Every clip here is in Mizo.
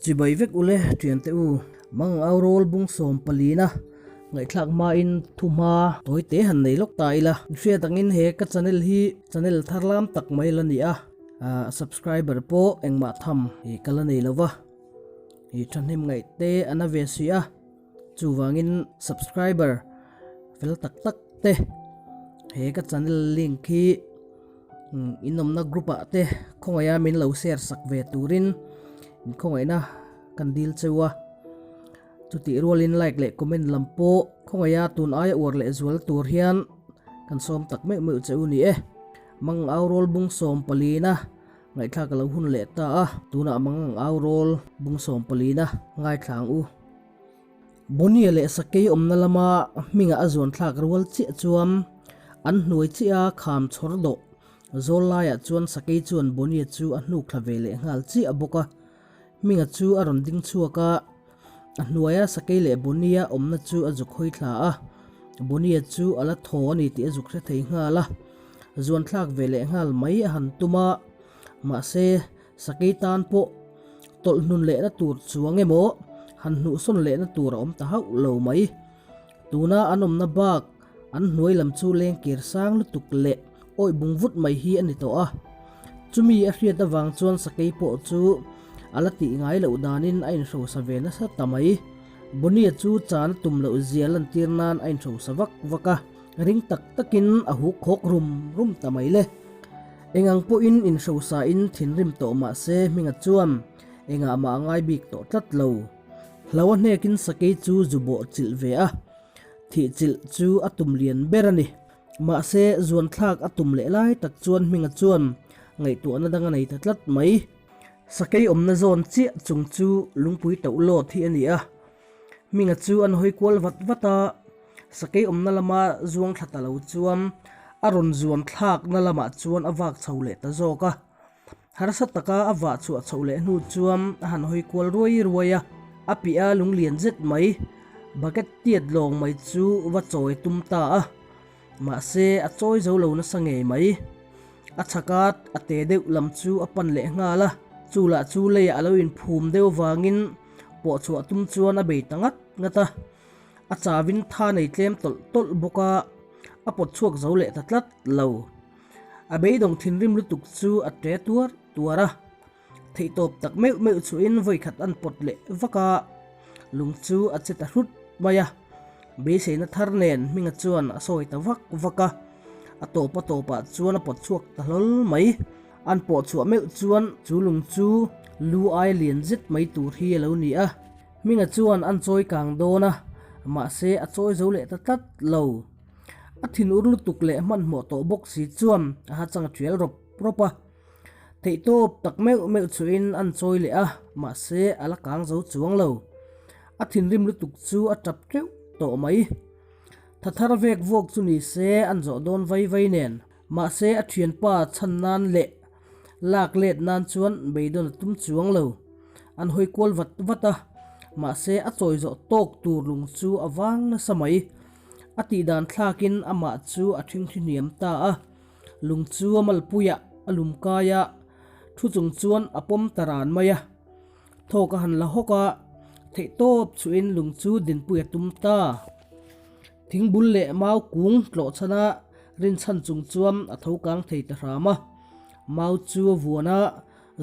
Chibai vek ule thiante u, Mang au rawl bung sawm palina ngaihthlak hmain thuhma tawi te han nei lawk ta ila. Hriat angin he ka channel hi channel thar lam tak mai la ni a, subscriber pawh engmah tham ka la nei lova, thahnem ngaih te a na ve si a. Chuvangin subscriber fel tak tak te he ka channel link hi in awmna group ah te khawngaih a min lo share sak ve turin in khawngaihna kan dil cheu a. Chutih rualin like leh comment lam pawh khawngaih a tun aia uar leh zual tur hian kan sawm tak meuh meuh che u ni e. Mang au rawl bung sawm palina ngaihthlak a lo hun leh ta a, tunah mang au rawl bung sawm palina ngaithla ang u. Bonia leh Sakei awmna lama hmingah a zuan thlak rual chiah chuan an hnuai chiah a kham chhawr dawh zawl laiah chuan Sakei chuan Bonia chu a hnuk thla ve leh nghal chiah bawk a. Hminga chu a rawn ding chhuak a, a hnuaia Sakei leh Bonia awmna chu a zuk hawi thla a. Bonia chu a la thaw a ni tih a zuk hre thei nghal a, zuan thlak ve leh nghal mai a han tum a, mahse Sakei tan pawh tawlh hnun lehna tur chuang emaw han hnuhsawn lehna tur a awm ta hauh lo mai. Tuna an awmna bak an hnuai lam chu lengkir sang lutuk leh awih bung vut mai hi a ni tawh a. Chumi a hriat avang chuan sakei pawh chu a la tih ngai loh danin a inhrosa ve nasa ta mai. Bonnie chu chan a tum loh zia lantir nan a inhrosa vak vak a, ring tak takin a huk khawk rum rum ta mai le. Eng ang pawhin inhrosain thinrim tawh mah se Hminga chuan engah mah a ngai bik tawh tlat lo. Hlo a hnekin sakei chu zu bawh chilh ve a, thih chilh chu a tum lian ber a ni. Mahse, zuanthlak a tum leh lai tak chuan Hminga chuan ngaihtuahna dang a nei ta tlat mai. Sakei awmna zawn chiah chung chu lungpui toh lawt hi a ni a. Hminga chu an hawi kual vat vat a. Sakei awmna lama zuang thla ta lo chuan a rawn zuan thlakna lamah chuan a vak chho leh ta zawk a. Harsa taka a vah chhuah chhoh leh hnu chuan a han hawi kual ruai ruai a, a piah a lunglian zet mai, bucket tiat lawng mai chu va chawi tum ta a. Mahse, a chawi zo lo nasa ngei mai. A chhak a, a te deuh lam chu a pan leh nghal a, chu lah chu leiah a lo inphum deuh vangin pawh chhuah tum chuan a bei ta ngat ngat a. A chawin tha nei tlem tawlh tawlh bawk a, a pawt chhuak zo leh ta tlat lo. A beidawng thinrim lutuk chu a ṭe tuar tuar a, theihtawp tak meuh meuh chuhin vawikhat an pawt leh vak a, lung chu a che ta hrut mai a. Beiseina thar nen Hminga chuan a sawi ta vak vak a, a tawp a tawpah chuan a pawt chhuak ta hlawl mai. An pawh chhuah meuh chuan chu lung chu lu ai lian zet mai tur hi a lo ni a. Hminga chuan an chawi kang dawn a, mahse a chawi zo leh ta tlat lo. A thinur lutuk leh hmanhmawh tawh bawk si chuan a ha chang a tial rawp rawp a. Theihtawp tak meuh meuh chuhin an chawi leh a, mahse a la kang zo chuang lo. A thinrim lutuk chu a tap teuh tawh mai. Tha thar vek vuak chu ni se an zawh dawn vai vai nen, mahse a thianpa chhan nan leh Lak let nan chuan beidawn a tum chuang lo. An hawi kual vat vat a, mahse a chawi zawh tawk tur lung chu a vang nasa mai. A tih dan thlakin amah chu a ṭhingṭhi hniam ta a, lung chu a malpuiah a lum kai a, thu chung chuan a pawm ta ran mai a. Thawk a han la hawk a, theihtawp chuhin lung chu dinpui a tum ta. Thingbul leh mau kung tlawh chhana rinchhan chung chuan a tho kang thei ta hram a. Mau chu a vuan a,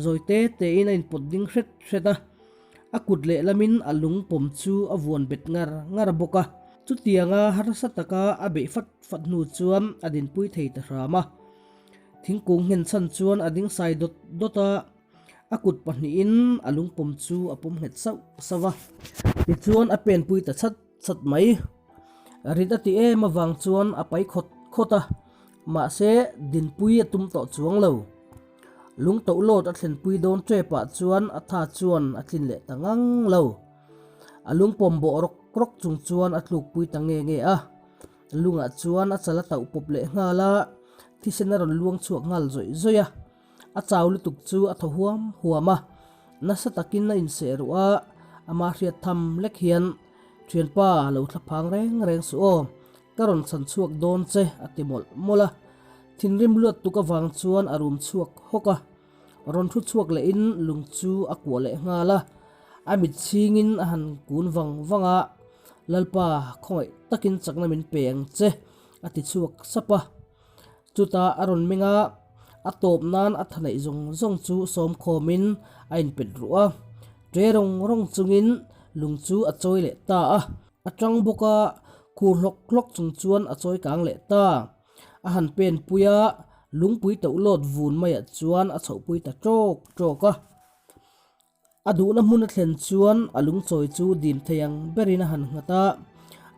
zawi te tein a inpawt ding hret hret a. A kut lehlamin a lung pawm chu a vuan bet ngar ngar bawk a. Chutianga harsa taka a beih fat fat hnu chuan a dinpui thei ta hram a. Thingkung nghenchhan chuan a ding sai dawt dawt a. A kut pahnihin a lungpawm chu a pawm nghet sauh sauh a, tichuan a penpui ta chat chat mai. Rit a ti em avang chuan a pai khawt khawt a, mahse dinpui a tum tawh chuang lo. Lung toh lawt a thlenpui dawn tepah chuan a tha chuan a tlin leh ta ngang lo. A lungpawm bawh rawk rawk chung chuan a tlukpui ta nge nge a. Lungah chuan a chal a tauh pawp leh nghal a, thisen a rawn luang chhuak nghal zawih zawih a. A chau lutuk chu a thaw huam huam a, nasa takin a inseh ruh a, ama hriat tham lek hian, Thianpa, lo thla phang reng reng suh aw, ka rawn chhan chhuak dawn che, a ti mawlh mawlh a. Thinrim luat tuk avang chuan a rum chhuak hawk a, rawn thu chhuak lehin lung chu a kuah leh nghal a. A mit chhingin a han kun vang vang a, Lalpa, khawngaih takin chakna min pe ang che, a ti chhuak sap a. Chutah a rawn meng a, a tawp nan a tha neih zawng zawng chu sawm khawmin a inpet ruh a. Ṭe rawng rawng chungin lung chu a chawi leh ta a. A ṭang bawk a, khur hlawk hlawk chung chuan a chawi kang leh ta. A han pen pui a, lungpui toh lawt vun maiah chuan a chhohpui ta ṭawk ṭawk a. A duhna hmun a thlen chuan a lungchawi chu dim thei ang berin a han nghat a,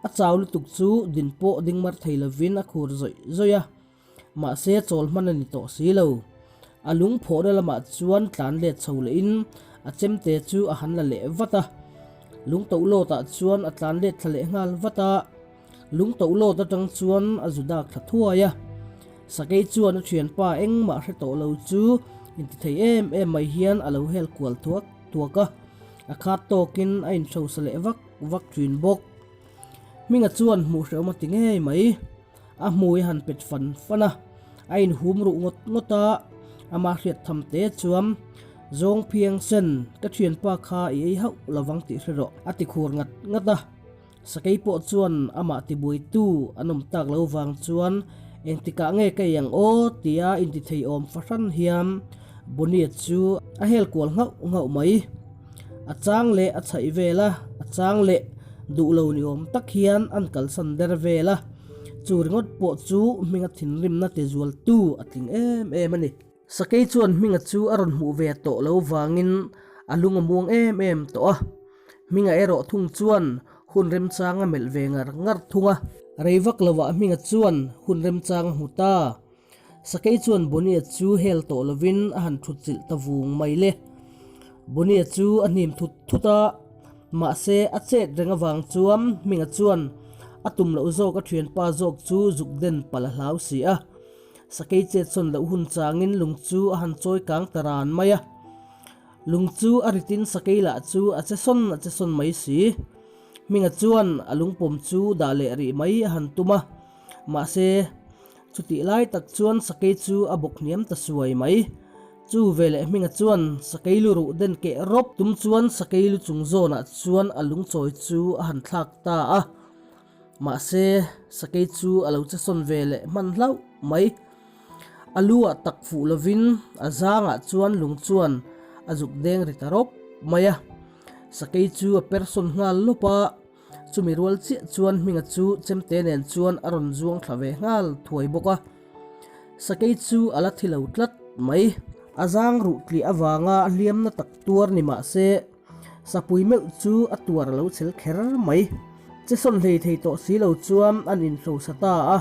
a chau lutuk chu din pawh ding mar thei lovin a khur zawih zawih a, mahse chawl hman a ni tawh si lo. A lung phawhna lamah chuan tlan let chho lehin a chemte chu a han la leh vat a, lung toh lawtah chuan a tlan let thla leh nghal vat a, lung toh lawt atang chuan a zu dak thla thuai a. Sakei chuan a thianpa engmah hre tawh lo chu intithei em em mai hian a lo hel kual thuak thuak a, a khat tawkin a inhrosa leh vak vak thin bawk. Hminga chuan hmuh hrehawm a ti ngei mai. A hmui a han pet fan fan a, a inhum ruh ngawt ngawt a, ama hriat tham te chuan Zawng phiang sen, ka thianpa kha i ei hauh lovang tih hre rawh, a ti khur ngat ngat a. Sakei pawh chuan amah tibuaitu an awm tak lo vang chuan engtikah nge ka ei ang aw tia intithei awm fahran hian Bonnie chu a hel kual nghauh nghauh mai. A chang leh a chhaih vel a, a chang leh duh lo ni awm tak hian an kalsan der vel a, chu ringawt pawh chu hminga thinrimna tizualtu a tling em em a ni. Sakei chuan Hminga chu a rawn hmuh ve tawh lo vangin a lung a muang em em tawh a. Hminga erawh thung chuan hun remchang a melh ve ngar ngar thung a. Rei vak lovah Hminga chuan hun remchang a hmu ta. Sakei chuan Bonnie chu hel tawh lovin a han thut chilh ta vung mai le. Bonnie chu a hnim thut thut a, mahse a chet reng avang chuan Hminga chuan a tum loh zawk a thianpa zawk chu zuk den palh a hlau si a. Sakei chet sawn loh hun changin lung chu a han chawi kang ta ran mai a. Lung chu a ritin sakei lah chu a che sawn a che sawn mai si. Hminga chuan a lungpawm chu dah leh rih mai a han tum a. Mahse, chutih lai tak chuan sakei chu a bawk hniam ta suai mai. Chu veleh Hminga chuan sakei lu ruh den keh rawp tum chuan sakei lu chung zawnah chuan a lungchawi chu a han thlak ta a. Mahse, sakei chu a lo che sawn ve leh hman hlauh mai. A lu ah tak fuh lovin a zangah chuan lung chuan a zuk deng ri ta rawp mai a. Sakei chu a per sawn nghal lawp a, chumi rual chiah chuan Hminga chu chemte nen chuan a rawn zuang thla ve nghal thuai bawk a. Sakei chu a la thi lo tlat mai. A zang ruh tlih avanga hliamna tak tuar ni mah se, Sapui meuh chu a tuar a lo chhel kher mai. Che sawn hlei thei tawh si lo chuan an inhrosa ta a.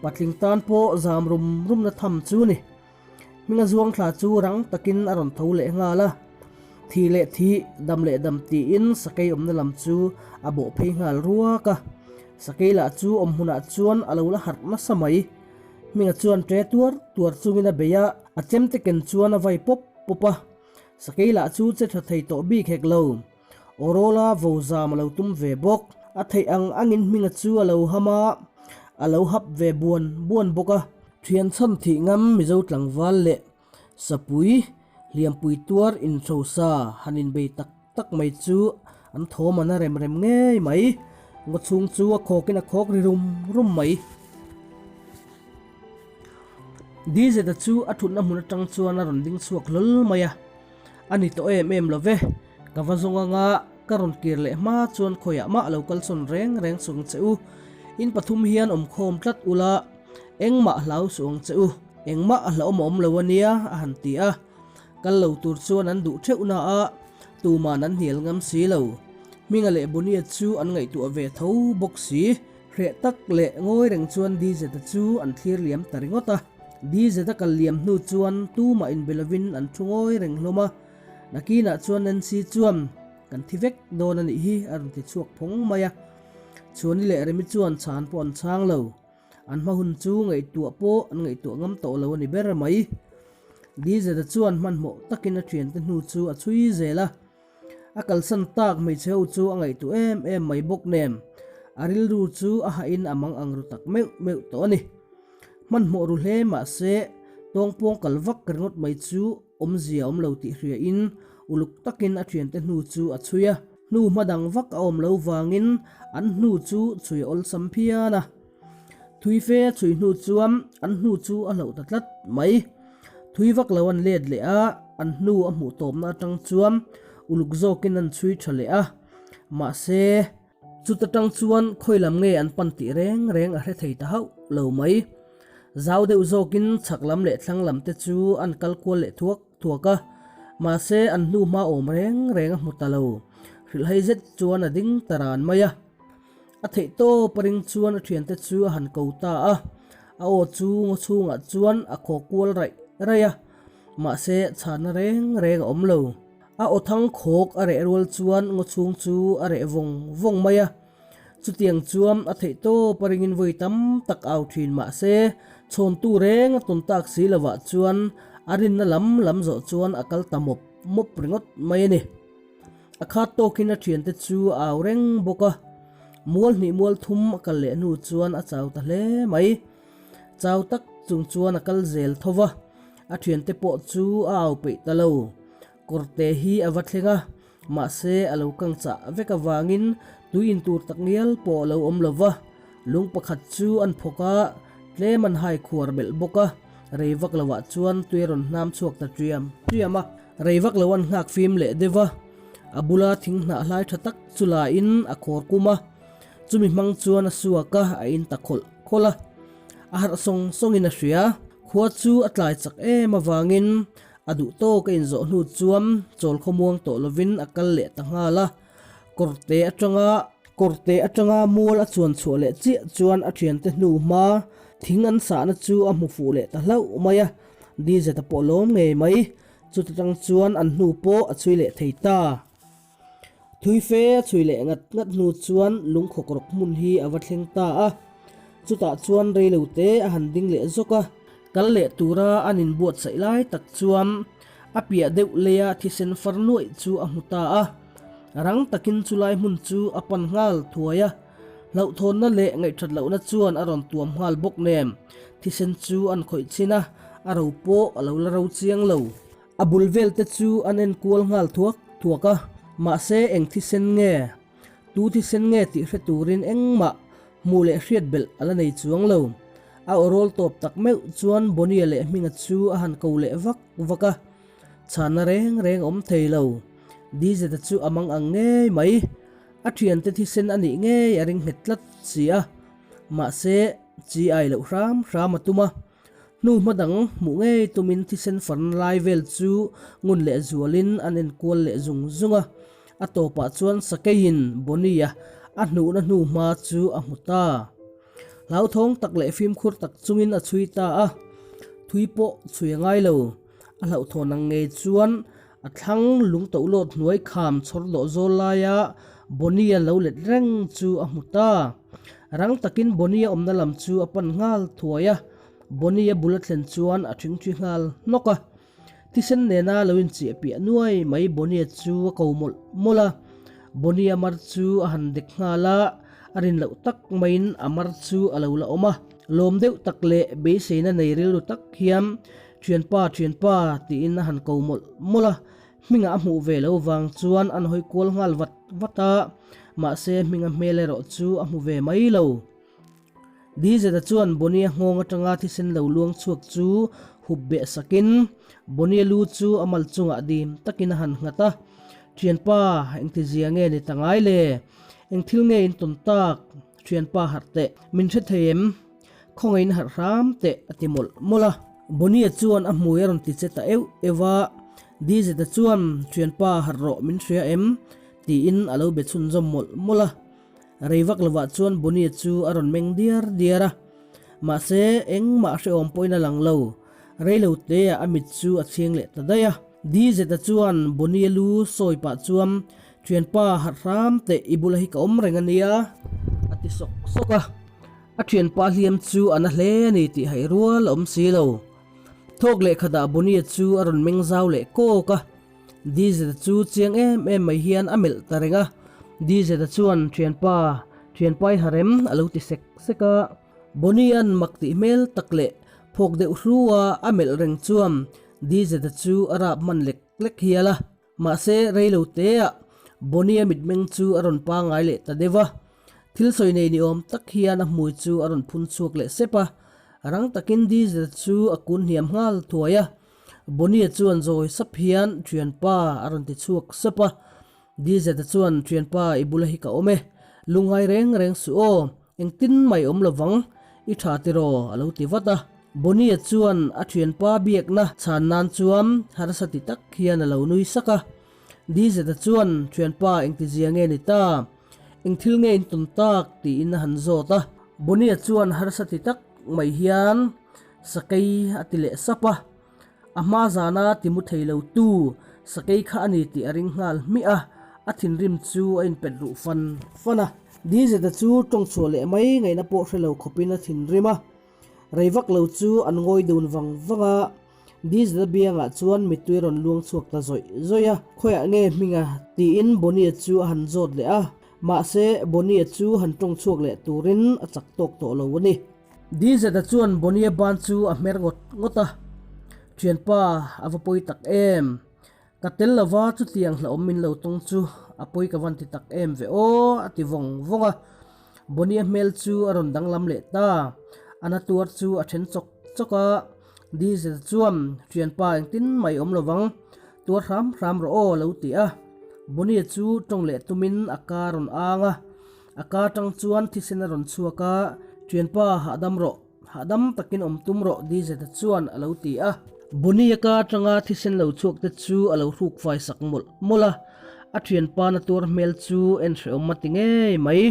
Patling tan pawh zam rum rumna tham chu ni. Hminga zuang thla chu rang takin a rawn tho leh nghal a. Thi leh thi, dam leh dam tiin sakei awmna lam chu a bawh phei nghal ruak a. Sakei lah chu awm hmunah chuan a lo la harh nasa mai. Hminga chuan ṭe tuar tuar chungin a bei a, a chemte ken chuan a vai pawp pawp a. Sakei lah chu che tha thei tawh bik hek lo. Awrawla vo zam a lo tum ve bawk. A theih ang angin hminga chu a lo ham a, a lo hap ve buan buan bawk a. Thian chhan thih ngam Mizo tlangval leh Sapui, Hliampui tuar inhrosa han inbei tak tak mai chu an thawm an a rem rem ngei mai. Ngaw chhung chu a khawkin a khawk ri rum rum mai. Dizeta chu a thutna hmun atang chuan a rawn ding chhuak hlawl mai a, A ni tawh em em lo ve, ka va zawng anga ka rawn kir leh hma chuan khawiah mah lo kalsawn reng reng suh ang che u. In pathum hian awmkhawm tlat ula, engmah hlau suh ang che u, engmah a hlauhawm a awm lo a nia, a han ti a. Kal lo tur chuan an duh theuh na a, tuman an hnial ngam si lo. Hminga leh Bonia chu an ngaihtuah ve tho bawk si. Hreh tak leh ngawi reng chuan Dizeta chu an thlir liam ta ringawt a. Dizeta kal liam hnu chuan tumah inbe lovin an thu ngawi reng hlawm a. Nakinah chuan Nancy chuan, Kan thi vek dawn a nih hi a rawn ti chhuak phawng mai a. Chhuani leh Remi chuan chhan pawh an chhang lo. An hma hun chu ngaihtuah pawh an ngaihtuah ngam tawh lo a ni ber mai. Dizeta chuan hmanhmawh takin a thiante hnu chu a chhui zel a. A kalsan tak hmeichhe ho chu a ngaihtuah em em mai bawk nen, a rilru chu a hahin a mang ang ru tak meuh meuh tawh a ni. Hmanhmawh ru hle mahse, tawngpawng kal vak ringawt mai chu awmzia awm lo tih hriain. Uluk takin a thiante hnu chu a chhui a, hnu hma dang vak a awm lo vangin an hnu chu chhui a awlsam phian a. Thui fe a chhui hnu chuan an hnu chu a hloh ta tlat mai. Thui vak lo an let leh a, an hnu a hmuh tawpna atang chuan uluk zawkin an chhui tha leh a. Mahse, chuta tang chuan khawi lam nge an pan tih reng reng a hre thei ta hauh lo mai. Zau deuh zawkin chhak lam leh thlang lam te chu an kal kual leh thuak thuak a, mahse an hnu hma awm reng reng a hmu ta lo. Hrilhhai zet chuan a ding ta ran mai a. A theih tawp a ring chuan a thiante chu a han ko ta a, a aw chu ngaw chhungah chuan a khaw kual raih raih a, mahse chhanna reng reng a awm lo. A aw thang khawk a reh rual chuan ngaw chhung chu a reh vawng vawng mai a, chutiang chuan a theih tawp a ringin vawi tam tak au thin mahse chhawntu reng a tawn tak si lovah chuan a rinna lam lam zawh chuan a kal ta mawp mawp ringawt mai a ni. A khat tawkin a thiante chu a au reng bawk a, mual hnih mual thum a kal leh hnu chuan a chau ta hle mai. Chau tak chung chuan a kal zel tho va, a thiante pawh chu a au peih ta lo. Kawrte hi a va thleng a, mahse a lo kang chah vek avangin tui in tur tak ngial pawh a lo awm lo va, lung pakhat chu an phawk a, tlem an hai khuar belh bawk a, rei vak lovah chuan tui a rawn hnam chhuak ta ṭiam ṭiam a. Rei vak lo an nghak fim leh deuh a, a bula thing hnah hlai tha tak chu la in a khawr kum a, chumi hmang chuan a suak a, a in ta khawlh khawlh a, a harh sawng sawng in a hria. Khua chu a tlai chak em avangin a duh tawk a inzawh hnu chuan chawl khawmuang tawh lovin a kal leh ta nghal a, kawrte atanga kawrte atanga mual a chuan chhuah leh chiah chuan a thiante hnu hma thing an sahna chu a hmu fuh leh ta hlauh mai a, Dizeta pawh lawm ngei mai. Chuta tang chuan an hnu pawh a chhui leh thei ta. Thui fe a chhui leh ngat ngat hnu chuan lungkhawk rawk hmun hi a va thleng ta a. Chutah chuan reilo te a han ding leh zawk a. Kal leh tura an inbuatsaih lai tak chuan a piah deuh leia thisen far nuaih chu a hmu ta a. Rang takin chulai hmun chu a pan nghal thuai a. Hlauhthawnna leh ngaihthat lohna chuan a rawn tuam nghal bawk nen, thisen chu an khawih chin a, a ro pawh a lo la ro chiang lo. A bul vel te chu an en kual nghal thuak thuak a, mahse eng thisen nge, tu thisen nge tih hre turin engmah hmuh leh hriat belh a la nei chuang lo. A aw rawl tawp tak meuh chuan Bonnie leh Hminga chu a han ko leh vak vak a, chhanna reng reng a awm thei lo. Dizeta chu a mang ang ngei mai. A thiante thisen a nih ngei a ring nghet tlat si a, mahse chi ai loh hram hram a tum a. Hnu hma dang hmuh ngei tumin thisen farna lai vel chu ngun leh zualin an enkual leh zung zung a. A tawpah chuan Sakeiin Bonnie-a a hnuhna hnu hma chu a hmu ta. Hlauthawng tak leh fimkhur tak chungin a chhui ta a, thui pawh chhui a ngai lo. A hlauhthawn ang ngei chuan A thlang lung toh lawt hnuai kham chhawr dawh zawl laia Bonnie-a lo let reng chu a hmu ta. Rang takin Bonnie-a awmna lam chu a pan nghal thuai a, Bonnie-a bul a thlen chuan a thingthi nghal hnawk a. Thisen nena lo inchiah piah nuai mai Bonnie-a chu a ko mawlh mawlh a. Bonnie-a mar chu a han dek nghal a, a rin loh tak maiin a mar chu a lo la awm a. Lawm deuh tak leh beiseina nei rilru tak hian Thianpa, thianpa, tiin a han ko mawlh mawlh a, Hminga a hmuh ve lo vang chuan an hawi kual nghal vat vat a, mahse Hminga hmel erawh chu a hmu ve mai lo. Dizeta chuan Bonnie-a nghawng atanga thisen lo luang chhuak chu hup beh sakin Bonnie-a lu chu a mal chungah dim takin a han nghat a, Thianpa, engtizia nge ni ta ngai le? Eng thil nge in tawn tak? Thianpa harh teh, min hre thei em? Khawngaihin harh hram teh a ti mawlh mawlh a. Bonnie chuan a hmui a rawn ti che ta euh euh a, Dizeta chuan thianpa harh rawh min hria em? tiin a lo be chhunzawm mawlh mawlh a. Rei vak lovah chuan Bonnie chu a rawn meng diar diar a, mahse engmah hrehawm pawhin a lang lo. Reilo teah a mit chu a chhing leh ta daih a. Dizeta chuan Bonnie lu sawi pah chuan thianpa harh hram teh i bula hi ka awm reng a nia a ti sawk sawk a. A thianpa hliam chu a na hle a ni tih haih rual a awm si lo. Thawk leh khatah Bonnie chu a rawn meng zau leh kawk a. Dizeta chu chiang em em mai hian a melh ta reng a. Dizeta chuan, Thianpa, thianpa i harem a lo ti sek sek a. Bonnie-a'n mak tih hmel tak leh phawk deuh hru a a melh reng chuan Dizeta chu a rap hman lek lek hial a. Mahse, rei lo teah Bonnie-a mitmeng chu a rawn pangngai leh ta deuh a. Thil sawi nei ni awm tak hian a hmui chu a rawn phun chhuak leh sep a. Rang takin Diesel chu a kun hniam nghal thuai a. Bonnie-a chuan zawi sap hian Thianpa a rawn ti chhuak sep a. Diesel-a chuan Thianpa i bula hi ka awm e. Lungngai reng reng suh aw. Engtin mai awm lovang, i tha tiraw? a lo ti vat a. Bonnie-a chuan a thianpa biakna chhan nan chuan harsa ti tak hian a lo nui sak a. Dizeta chuan, Thianpa engtizia nge ni ta? Eng thil nge in tawn tak? tiin a han zawt a. Bonnie-a chuan harsa ti tak mai hian sakei a ti leh sap a. A hma zana ti mu thei lo tu sakei kha a ni tih a ring nghal hmiah a, a thinrim chu a inpet ruh fan fan a. Dizeta chu tawng chhuah leh mai ngaihna pawh hre lo khawpin a thinrim a. Rei vak lo chu an ngawi dun vang vang a, Dizeta biangah chuan mittui a rawn luang chhuak ta zawih zawih a. Khawiah nge hminga? tiin Bonnie chu a han zawt leh a. Mahse, Bonnie chu han tawng chhuak leh turin a chak tawk tawh lo a ni. Dizeta chuan Bonnie ban chu a hmer ngawt ngawt a, Thianpa, a va pawi tak em? Ka tel lova chutiang hlauhawm min lo tawng chu a pawi ka van ti tak em ve aw, a ti vawng vawng a. Bonnie hmel chu a rawn danglam leh ta. A na tuar chu a then chawk chawk a. Dizeta chuan, Thianpa, engtin mai awm lovang, tuar hram hram rawh aw, a lo ti a. Bonnie chu tawng leh tumin a ka rawn ang a. A ka tang chuan thisen a rawn chhuak a, Thianpa, hahdam rawh, hahdam takin awm tum rawh, Dizeta chuan a lo ti a. Bonnie-a ka atanga thisen lo chhuak te chu a lo hruk fai sak mawlh mawlh a, a thianpa na tuar hmel chu en hrehawm a ti ngei mai.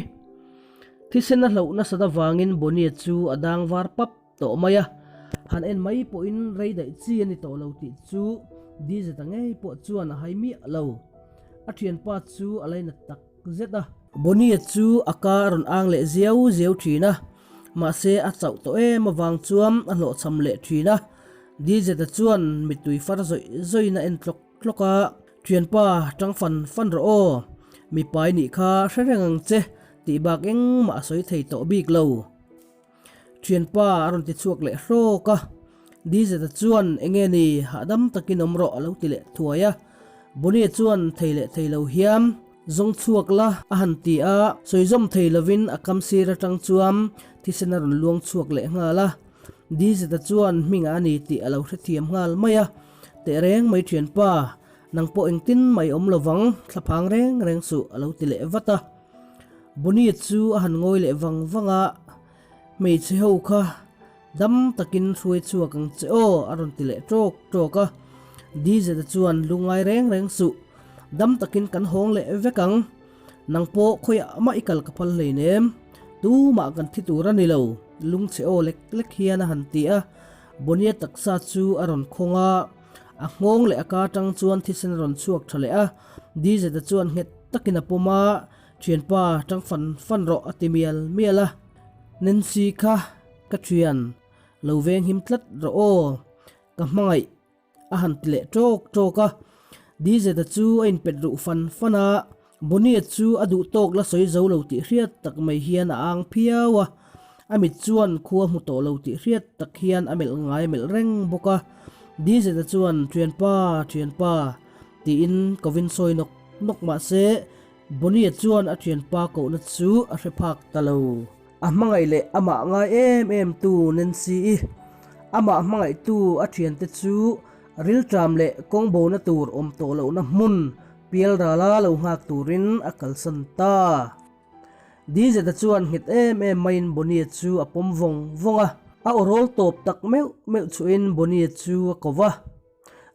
Thisen a hloh nasat avangin Bonnie-a chu a dang var pap tawh mai a, han en mai pawhin rei daih chi a ni tawh lo tih chu Dizeta ngei pawh chuan a hai miah lo. A thianpa chu a lainat tak zet a. Bonnie chu a ka a rawn ang leh ziau ziau thin a, mahse a chauh tawh em avang chuan a hlawhchham leh thin a. Dizeta chuan mittui far zawih zawiin a en tlawk tlawk a, Thianpa, tang fan fan rawh aw, mipa i nih kha hre reng ang che tih bak engmah a sawi thei tawh bik lo. Thianpa a rawn ti chhuak leh hrawk a, Dizeta chuan enge ni hahdam takin awm rawh a lo ti leh thuai a, Bonnie chuan thei leh thei lo hian zawng chhuak la a han ti a, sawi zawm thei lovin a kam sir atang chuan thisen a rawn luang chhuak leh nghal a, Dizeta chuan hmingah a ni tih a lo hrethiam nghal mai a, Tehreng mai thianpa, nang pawh engtin mai awm lovang, thlaphang reng reng suh a lo ti leh vat a. Bonnie chu a han ngawi leh vang vang a, Hmeichhe ho kha dam takin hruai chhuak ang che aw a rawn ti leh tawk tawk a. Dizeta chuan lungngai reng reng suh, dam takin kan hawng leh vek ang. Nang pawh khawiah mah i kal ka phal hleinem, tumah kan thi tur a ni lo, lungchhe aw lek lek hian a han ti a. Bonnie taksa chu a rawn khawng a, a nghawng leh a ka atang chuan thisen a rawn chhuak tha leh a. Dizeta chuan nghet takin a pawm a, Thianpa, tang fan fan rawh a ti mial mial a. Nancy kha ka thian, lo veng him tlat rawh aw, ka hmangaih a han ti leh tawk tawk a. Dizeta chu a inpet ruh fan fan a, Bonnie chu a duh tawk la sawi zo lo tih hriat tak mai hian a ang phiau a, a mit chuan khua hmu tawh lo tih hriat tak hian a melh ngai melh reng bawk a. Dizeta chuan, Thianpa, thianpa, tiin kovin sawi nawk nawk mah se, Bonnie chuan a thianpa kohna chu a hre phak ta lo. A hmangaih leh amah ngai em em tu Nancy-i, amah hmangaihtu a thiante chu rilṭam leh kawng bona tur awm tawh lohna hmun pial rala lo nghak turin a kalsan ta. Dizeta chuan nghet em em maiin Bonnie chu a pawm vawng vawng a, a aw rawl tawp tak meuh meuh chuhin Bonnie chu a ko va.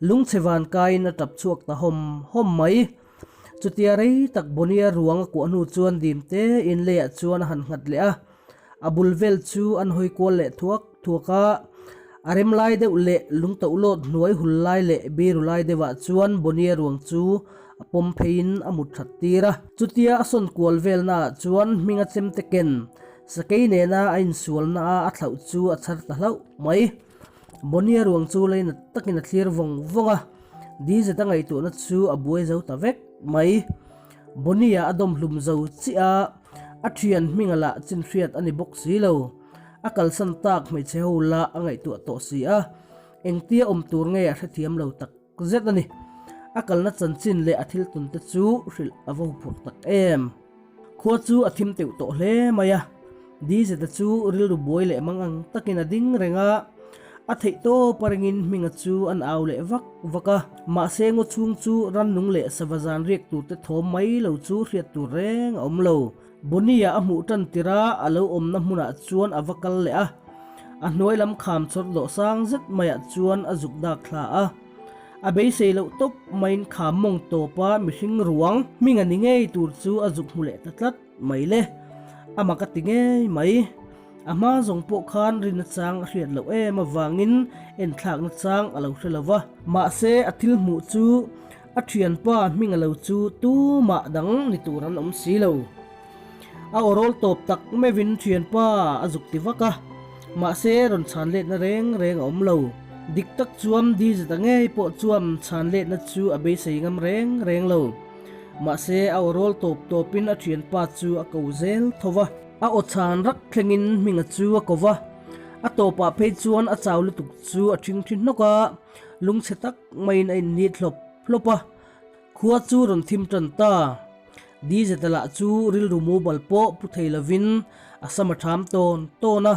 Lungchhe van kaiin a tap chhuak ta hawm hawm mai. Chutia rei tak Bonnie-a ruang a kuah hnu chuan dim tein leiah chuan a han nghat leh a. A bul vel chu an hawi kual leh thuak thuak a. A rem lai deuh leh lungtoh lawt hnuai hul lai leh biru lai deuhah chuan Bonnie-a ruang chu a pawm pheiin a mut that tir a. Chutia a sawn kual velnaah chuan hminga chemte ken sakei nena a insualna-a a thlauh chu a chhar ta hlauh mai. Bonnie-a ruang chu lei nat takin a thlir vawng vawng a, Dizet a ngaihtuahna chu a buai zo ta vek mai. Bonnie-a a dawm hlum zo chiah a, a thian hminga lah chin hriat a ni bawk si lo. A kalsan tak hmeichhe ho lah a ngaihtuah tawh si a, engtia awm tur nge a hrethiam lo tak zet a ni. A kalna chanchin leh a thil tawn te chu hrilh a va huphurh tak em. Khua chu a thim teuh tawh hle mai a, Dizeta chu rilru buai leh mang ang takin a ding reng a, a theih tawp a ringin Hminga chu an au leh vak vak a, mahse ngaw chhung chu rannung leh sava zan riak tur te thawm mai lo chu hriat tur reng a awm lo. Bonnie-a a hmuh tan tir a, a lo awmna hmunah chuan a va kal leh a, a hnuai lam kham chawt lawh sang zet maiah chuan a zuk dak thla a. A beisei loh tawp maiin kham mawng tawpa mihring ruang hming a ni ngei tur chu a zuk hmu leh ta tlat mai le. A mak a ti ngei mai. A hma zawng pawh khan rinna chang a hriat loh em avangin enthlakna chang a lo hre lo va. Mahse a thil hmuh chu a thianpa hming a lo chu tumah dang ni tur an awm si lo. A awrawl tawp tak meuhin thianpa a zuk ti vak a, mahse rawn chhan letna reng reng a awm lo. Dik tak chuan Dizeta ngei pawh chuan chhan letna chu a beisei ngam reng reng lo. Mahse a awrawl tawp tawpin a thianpa chu a ko zel tho va. A aw chhan rak thlengin Hminga chu a ko va, a tawpah phei chuan a chau lutuk chu a thingthi hnawk a, lungchhe tak maiin a innit hlawp hlawp a. Khua chu rawn thim tan ta. Dizeta lah chu rilru mubal pawh pu thei lovin a sam a ṭham tawn tawn a,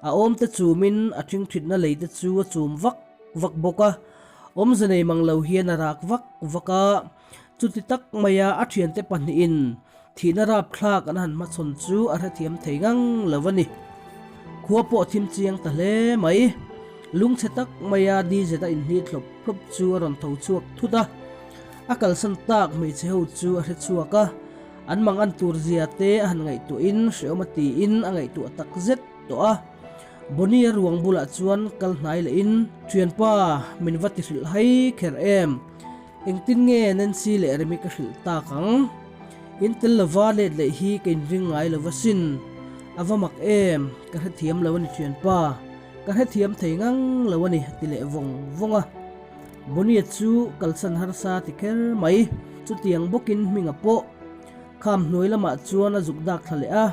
a awmte chumin a ṭhingṭhitna leite chu a chum vak vak bawk a, awmze nei mang lo hian a rak vak vak a. Chuti tak maia a ṭhiante pahnihin thihna rapthlak an han hmachhawn chu a hrethiam thei ngang lo a ni. Khua pawh a thim chiang ta hle mai. Lungchhe tak maia Dizeta inhnih thlawp hlawp chu a rawn tho chhuak thut a. A kalsan tak hmeichhe ho chu a hre chhuak a, an mang an tur zia te a han ngaihtuahin hreawm a tiin a ngaihtuah tak zet tawh a. Bonnie-a ruang bulah chuan kal hnai lehin, Thianpa, min va ti hrilh hai kher em? Engtin nge Nancy leh Remi ka hrilh tak ang? In tel lova let leh hi ka inring ngai lo va sin. A va mak em? Ka hrethiam lo a ni thianpa. Ka hrethiam thei ngang lo a ni, a ti leh vawng vawng a. Bonnie chu kalsan harsa ti kher mai. Chutiang bawkin Hminga pawh kham hnuai lamah chuan a zuk dak thla leh a,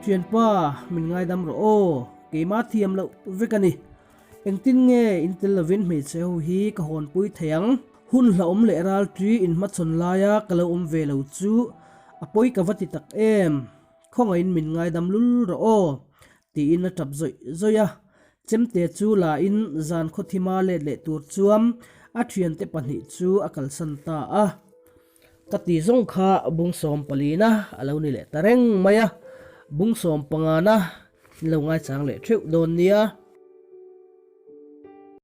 Thianpa, min ngaidam rawh aw, keimah thiam loh vek a ni. Engtin nge in tel lovin hmeichhe ho hi ka hawnpui thei ang? Hun hlauhawm leh ralṭi inhmachhawn laia ka lo awm ve lo chu a pawi ka va ti tak em? Khawngaihin min ngaidam lul rawh aw, tiin a tap zawih zawih a. Chemte chu la in zan khawthima let leh tur chuan a thiante pahnih chu a kalsan ta a. Ka ti zawng kha bungsawm palina a lo ni leh ta reng mai a, bungsawm pangana in lo ngaichang leh theuh dawn nia.